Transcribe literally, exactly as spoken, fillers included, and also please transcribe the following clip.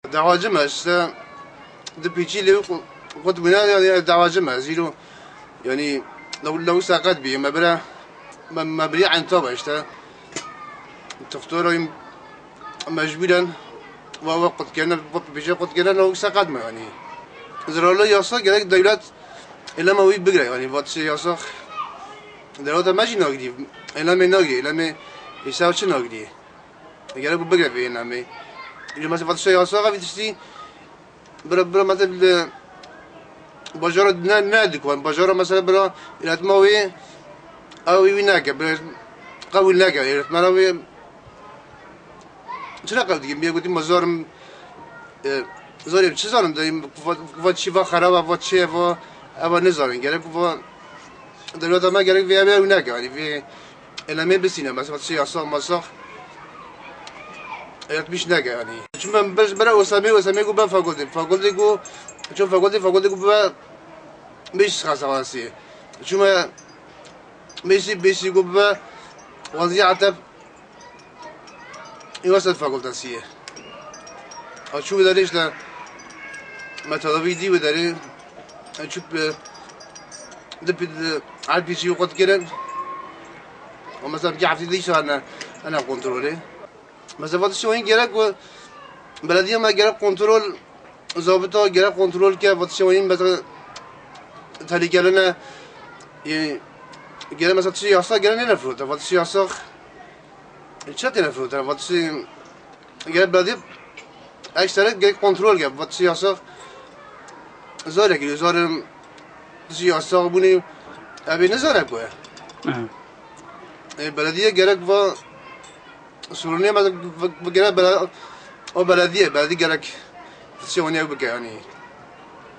Dawacı me işte, di pîçî lê qut bûne, yani dawacı me, zîro, yani, lew, lew seqet bî, me bire, me, me birî enta be işte. Doktora mecburen, ve, ve qutkirine, ve pîçe qutkirine, lew seqet me yani. Zararlı yasa gerek devlet, eleme wî bigre yani, vat şey yasa, devleta me jî nagirî, eleme nagirî, eleme hesab çi nagirî. Gerek ku bigre vê namê. Ji mesela vatişa yasaxa vî tiştî bira, bira mesela li bajara ne, ne dikwan. Bajara mesela bira iletma wê, ew wî neke, bira qebûl neke. Iletmana wê çira qebûl dikin? Bîya gotî ma zarim, e, zarê çi zanim de, va, va çi va xeraba, va çi va, eva nizanin. Gerek va Dewleta me gerek vê ev neke, yani vê elemê bisîne, mesela çi yasax masax, ev tişt neke yani. Çûme bir, bir Osemê, Osemê ku be fakulte, fakulte ku, çûm fakulte, fakulte ku be beş xasa xasî. Çûme beşî, beşî ku be wazî eteb Üniversite fakültesi. Açu bir işte metodoloji bir deri açıp de bir R P G kot gelen. O mesela bir hafta değil sonra ana kontrolü. Mesela vatişi oyun gerek bu belediye ma gerek kontrol, zabıta gerek kontrol ke vatişi oyun mesela tehlikelene, e, gerek mesela tişi yasa gerek ne nefrot vatişi yasa Çi têne firotin? Vat çi gerek belediye ekstra gerek kontrol gerek. Vat çi yasax zor ki, zor çi yasax bûnî, ev ne zor ku. Hı. E, belediye gerek va sorunê me gerek bele-, o belediye, belediye gerek şey onu bike yani.